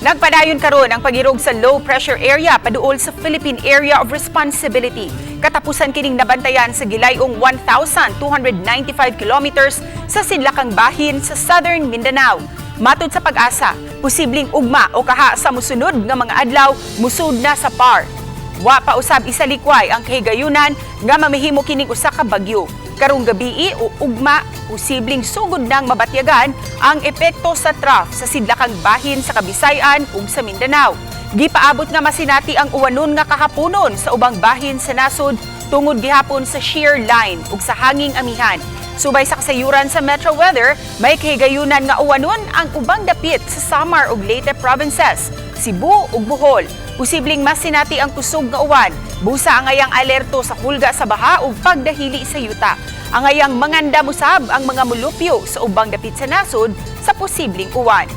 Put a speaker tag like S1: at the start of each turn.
S1: Nagpadayon karon ang pagirog sa low pressure area paduol sa Philippine Area of Responsibility. Katapusan kining nabantayan sa gilayong 1,295 kilometers sa sidlakang bahin sa Southern Mindanao. Matod sa PAGASA, posibleng ugma o kaha sa musunod nga mga adlaw musud na sa PAR. Wa pa usab isalikway ang kahigayunan nga mamahimo kining usa ka bagyo. Karong gabii o ugma, posibleng sugod nang mabatyagan ang epekto sa trough sa sidlakang bahin sa Kabisayan ug sa Mindanao. Gipaabot nga masinati ang uwanon nga kahaponon sa ubang bahin sa nasod tungod gihapon sa shear line ug sa hanging amihan. Subay sa kasayuran sa Metro Weather, may kahigayunan nga uwanon ang ubang dapit sa Samar ug Leyte provinces, Cebu ug Bohol. Posibleng masinati ang kusog nga uwan. Busa angayang alerto sa hulga sa baha ug pagdahili sa yuta. Angayang mangandam usab ang mga mulupyo sa ubang dapit sa nasod sa posibleng uwan.